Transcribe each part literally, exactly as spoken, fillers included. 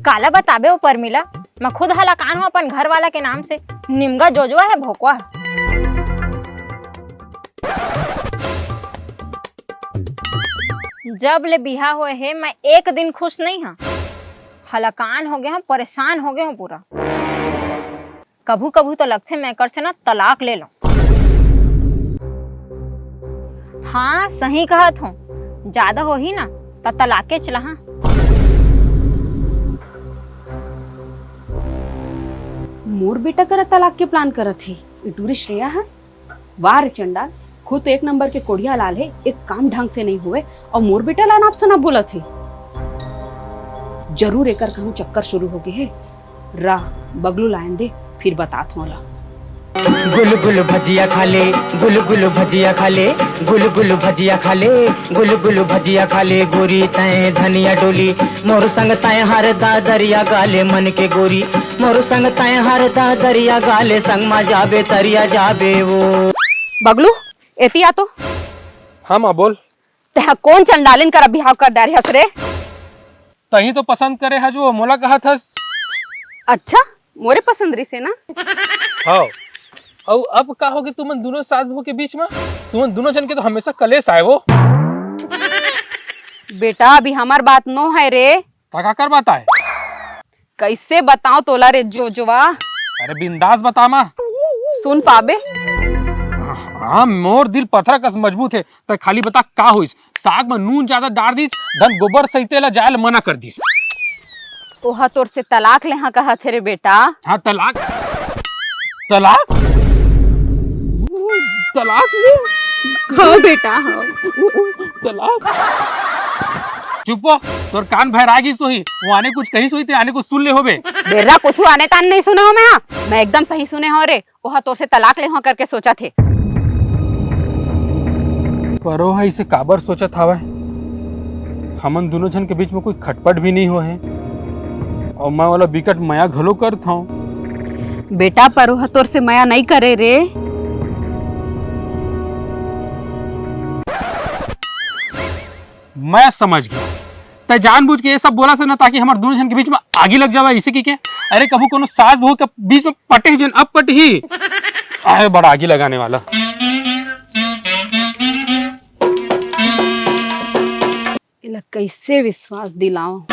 काला बताबे ओ परमिला, मैं खुद हलाकान हूँ अपन घर वाला के नाम से। निमगा जोजवा है, भोकवा है। जब ले बिहा होए हे, मैं एक दिन खुश नहीं हूँ। हलाकान हो गए हूँ, परेशान हो गए हूँ पूरा। कभू कभू तो लगथे मैं एकर से ना तलाक ले लूं। हाँ, सही कहत हूँ, ज्यादा होही ना त तलाकेच लहां। मोर बेटा करा तलाक के प्लान करत हे, ई टूरी श्रेया ह। वाह रे चंडाल, खुद तो एक नंबर के कोढ़िया लाल हे, एक काम ढंग से नहीं होवे, अउ मोर बेटा ला नाप सनाप बोलत हे। जरूर एकर कहूँ चक्कर शुरू हो गए हे। रा, बगलू लायन दे, फिर बतात हूँ ला। गुल गुल भजिया खा ले, गुल गुल भजिया खा ले, गुल गुल भजिया खा ले, गुल गुल भजिया खा ले, गोरी तय धनिया डोली, मोर संग तय हर दा दरिया गाले मन के गोरी, मोर संग तय हर दा दरिया गाले, संग मा जाबे तरिया जाबे वो। बगलू, एती आ तो। हाँ माँ, बोल। तेहा कोन चंडालिन करा बिहाव कर डारे हस रे? तही तो पसंद करे हस, वो मोला कहत हस। अच्छा, मोरे पसंद रिसे ना? हाँ। अउ अब का होगे तुमन दोनों सास बहू के बीच में? तुमन दोनों जन के तो हमेशा कलेश आए वो। बेटा, अभी हमार बात नो है रे। ता काकर बात आए? कैसे बताओ तोला रे जोजवा? अरे बिंदास बता माँ। सुन पाबे? हाँ, मोर दिल पथरा कस मजबूत है। तै खाली बता का होइस? साग में नून ज्यादा डार दिस, धन गोबर सहिते ला जाए ला मना कर दिस। ओहा तोर से तलाक लेहा कहत हे रे बेटा। हाँ, तलाक? तलाक? तलाक ले? हाँ बेटा, हाँ। तलाक? चुप हो, तोर कान भैरा गिस होही। वो आने कुछ कहिस होही, ते आने कुछ सुन ले होबे। बेर्रा कुछ आने कान नहीं सुने हो मैं, हाँ। मैं एकदम सही सुने हो रे। ओहा तोर से तलाक लेहूं करके सोचत हे। पर ओहा इसे काबर सोचत हवय? हमन दोनों झन के बीच में कोई खटपट भी नहीं होहे, अउ मैं ओला बिकट मया घलो करत हंव। बेटा, पर ओहा तोर से मया नहीं करे रे। मैं समझ गया। तै जानबूझ के ये सब बोलत हे ना, ताकि हमर दोनों झन के बीच में आगी लग जावे, इसे की के? अरे, कभू कोनो सास बहू के बीच में पटे ही जन, अब पटही। अरे, बड़ा आगी लगाने वाला। एला कैसे विश्वास दिलाओ?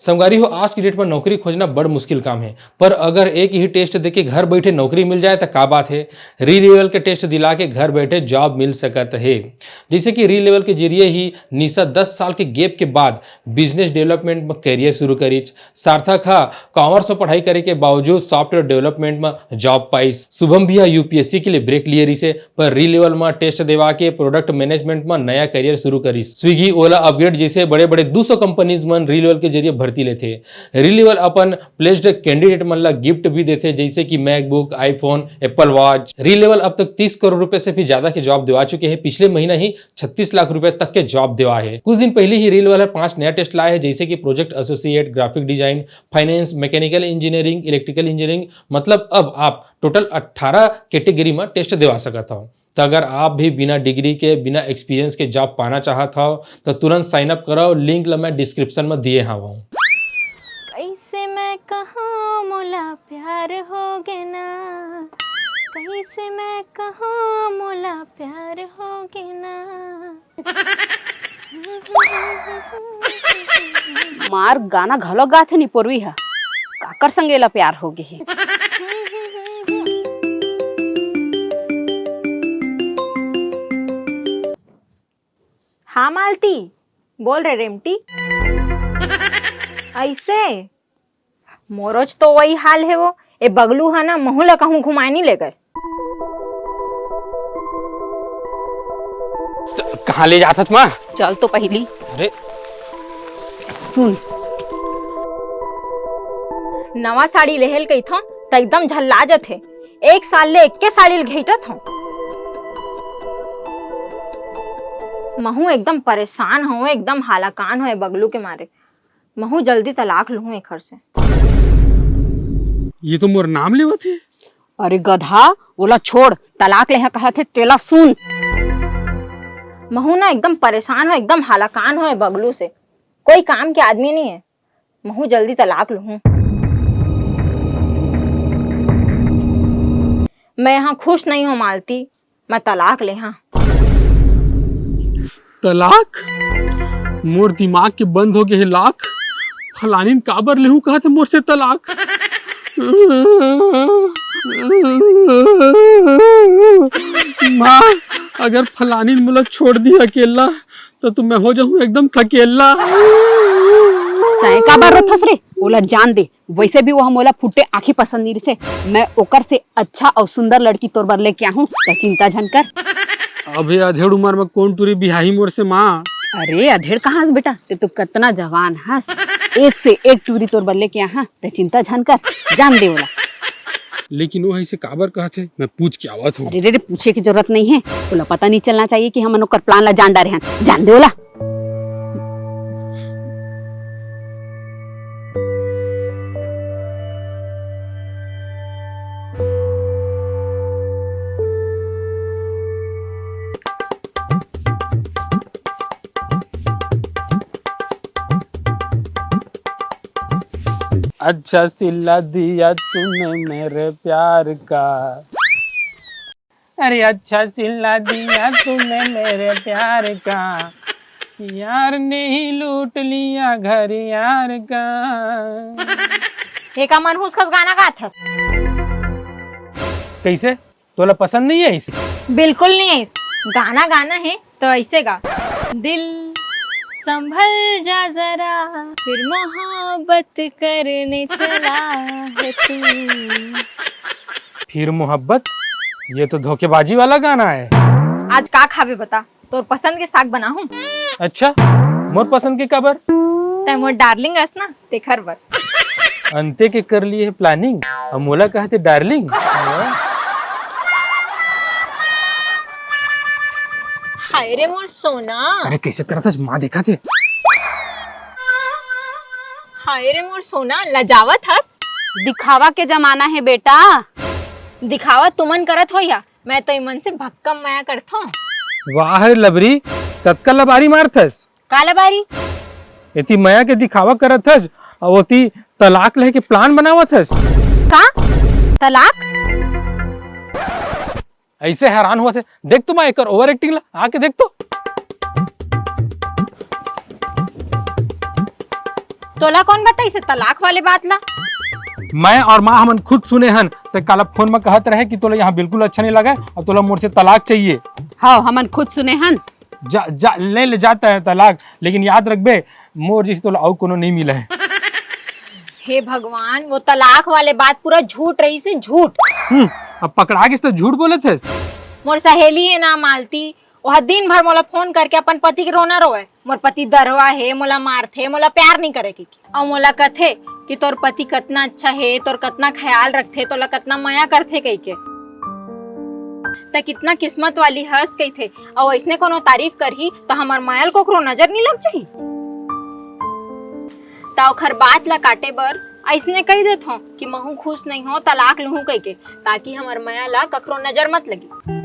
संगवारी हो, आज की डेट में नौकरी खोजना बड़ मुश्किल काम है, पर अगर एक ही टेस्ट देके घर बैठे नौकरी मिल जाए तो का बात है। री लेवल के टेस्ट दिला के घर बैठे जॉब मिल सकत है। जैसे कि री लेवल के जरिए ही निशा दस साल के गैप के बाद बिजनेस डेवलपमेंट में करियर शुरू करिस। सार्थक हा कॉमर्स में पढ़ाई करे के बावजूद सॉफ्टवेयर डेवलपमेंट में जॉब पाइस। शुभम भी हा यूपीएससी के लिए ब्रेक लिए रिसे, पर री लेवल में टेस्ट देवा के प्रोडक्ट मैनेजमेंट में नया करियर शुरू करिस। स्विगी, ओला, अपग्रेड जैसे बड़े-बड़े दू सौ कंपनीज मन री लेवल के जरिए भर्ती लेथे। री लेवल अपन प्लेस्ड कैंडिडेट मन ला गिफ्ट भी देथे, जैसे कि MacBook, iPhone, Apple Watch। री लेवल अब तक तीस करोड़ रुपए से भी ज्यादा के जॉब दिवा चुके हैं। पिछले महीना ही छत्तीस लाख रुपए तक के जॉब दिवा है। कुछ दिन पहले ही री लेवल पांच नया टेस्ट लाए हैं, जैसे कि project associate, graphic design, finance, mechanical engineering, electrical engineering. मतलब अब आप टोटल अठारह कैटेगरी में टेस्ट दिवा सकत हो। तो अगर आप भी बिना डिग्री के, बिना एक्सपीरियंस के जॉब पाना चाहत हो, तो तुरंत साइन अप कराओ। लिंक ला मैं डिस्क्रिप्शन में दिए हवं। कैसे मैं कहूँ मोला प्यार हो गे ना, कैसे मैं कहूँ मोला प्यार हो गे ना। मार गाना घलो गाथे निपोरवी ह, काकर संग एला प्यार हो गे हे। हाँ मालती, बोल रे रेमटी। ऐसे मोरोज तो वही हाल हे वो। ए बगलू हा ना, महू ला कहूँ घुमाए नहीं ले गए। त-, कहाँ ले जाथस माँ? चल तो पहली। अरे। सुन। नवा साड़ी लेहेल कहिथों, त एकदम झल्ला जथे। एक साल ले एक्के साड़ी ल घेटत हों। महू एकदम परेशान हों, एकदम हालाकान हों ए बगलू के मारे। महू जल्दी तलाक लूं एखर से। ये तो मोर नाम लेवत हे। अरे गधा, ओला छोड़, तलाक लेहा कहत हे, तेला सुन। महू ना एकदम परेशान हो, एकदम हालाकान हो ए बगलू से। कोई काम के आदमी नहीं है। महू जल्दी तलाक लूहूं। मैं यहाँ खुश नहीं हूँ मालती, मैं तलाक ले हाँ। तलाक? मोर दिमाग के बंद हो गए हे लाख। फलानिन काबर लेहू कहत हे मोर से तलाक? माँ, अगर फलानिन मोला छोड़ दी अकेला, तो, तो मैं हो जाऊँ एकदम थकेला। तैं काबर रोथस रे? ओला जान दे, वैसे भी वो मोला फुट्टे आँखी पसंद नहीं रिसे। मैं ओकर से अच्छा और सुंदर लड़की तोर बर लेके आहूँ, तैं चिंता झन कर। अबे अधेड़ उम्र में कौन टूरी बिहाही मोर से माँ? अरे अधेड़ कहाँ हस बेटा, तैं तो कतना जवान हस, एक से एक टूरी तोर बर लेके आहूँ, तैं चिंता झन कर, जान दे ओला। लेकिन वो ऐसे काबर कहत हे, मैं पूछ के आवत हूँ। अरे रे रे, पूछे की जरूरत नहीं है, ओला पता नहीं चलना चाहिए कि हमन ओकर plan ला जान डारे हन, जान दे ओला। अच्छा सिला दिया तूने मेरे प्यार का। अरे अच्छा सिला दिया तूने मेरे प्यार का, यार ने ही लूट लिया घर यार का। हे का मनहूस कस गाना गात हस? कैसे? तोला पसंद नहीं है इस? बिल्कुल नहीं है इस। गाना गाना है तो ऐसे गा। दिल संभल जा जरा, फिर मोहब्बत करने चला है तू। फिर मोहब्बत? ये तो धोखेबाजी वाला गाना है। आज का खाबे बता, तोर पसंद के साग बनाहूं। अच्छा, मोर पसंद के काबर? तै मोर darling अस ना, तेखर बर। अंते के कर लिए है planning, अब मोला कहते darling। हाय रे मोर सोना। अरे कैसे करत हस, माँ देखा थे। हाय रे मोर सोना, लजावत हस। दिखावा के जमाना है बेटा। दिखावा तुमन करत हो या, मैं तो इमन से भक्कम मया करथों। वाह रे लबरी, कतका लबारी मारथस। का लबारी? एती मया के दिखावा करत हस, अउ ओती तलाक लेहे के plan बनावत हस। का? तलाक? ऐसे हैरान होवत हे, देख तो माँ एकर over acting ला, आके देख तो। तोला कौन बताइस तलाक वाले बात ला? मैं और माँ हमन खुद सुने हन, ते काला phone में कहत रहे कि तोला यहाँ बिल्कुल अच्छा नहीं लगा और तोला मोर से तलाक चाहिए। हाँ, हमन खुद सुने हन। जा, जा, ले ले जाता है तलाक, लेकिन याद रखबे, मोर जैसे तोला अउ कोनो नहीं मिला है। हे भगवान, वो तलाक वाले बात पूरा झूठ रहिस हे, झूठ। हम्म, अब पकड़ा गिस तो झूठ बोलत हस। मोर सहेली हे ना मालती, ओह दिन भर मोला phone करके अपन पति के रोना रोवे। मोर पति दरवा हे, मोला मारथे, मोला प्यार नहीं करे कहिके। अउ मोला कथे कि तोर पति कतना अच्छा हे, तोर कतना ख्याल रखथे, तोला कतना मया करथे कहिके। त कितना किस्मत वाली हस कहिथे, अउ अइसने कोनो तारीफ करही त हमर मया ल कोकरो नजर नहीं लग जाही। त ओखर बात ला काटे बर अइसने कहि देथों कि महूँ खुश नहीं हो, तलाक लूहूँ कहिके, ताकि हमर मया ला ककरो नजर मत लगे।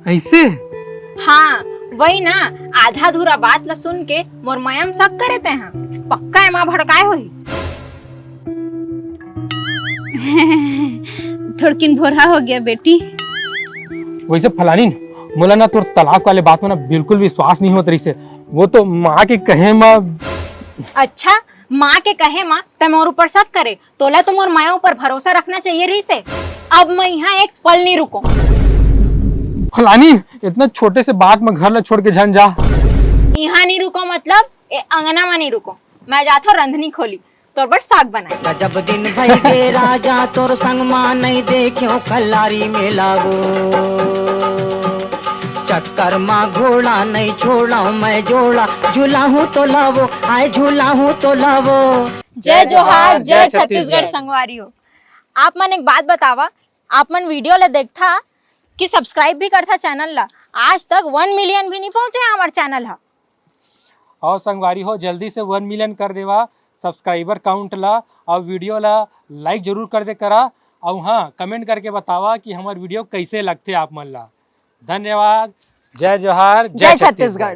ऐसे? हाँ, वही ना, आधा अधूरा बात ला सुन के मोर मया म शक करे तैं हा। पक्का एमा भड़काए होही। थोड़किन भोरहा हो गया बेटी। वैसे फलानिन, मोला ना तोर तलाक वाले बात में ना बिल्कुल विश्वास नहीं होत रहिस हे। वो तो माँ के कहे म। अच्छा, माँ के कहे म तैं मोर ऊपर शक करे, तोला तो मोर मया ऊपर भरोसा रखना चाहिए रहिस हे। अब मैं यहाँ एक पल नहीं रुकों। फलानिन, इतना छोटे से बात में घर ला छोड़ के झन जा। यहाँ नहीं रुकों मतलब ए अंगना में नहीं रुकों, मैं जाथों रंधनी खोली। तोर बर साग बनाए। गजब दिन भई गे राजा, तोर संग मा नइ देखेंव कलारी मेला वो। चक्कर मा घोड़ा नइ छोड़ंव मैं जोड़ा, झुलाहूँ तोला वो, आय झुलाहूँ तोला वो। जय जोहार, जय छत्तीसगढ़ संगवारी हो। आप मन एक बात बतावा, आप मन video ला देखथा कि subscribe भी करथा channel ला? आज तक one million भी नहीं पहुँचे हमर channel हा। अउ संगवारी हो, जल्दी से one million कर देवा subscriber count ला, अउ video ला like जरूर कर दे करा, अउ हाँ, comment करके बतावा कि हमर video कैसे लगथे आप मन ला। धन्यवाद, जय जोहार, जय छत्तीसगढ़।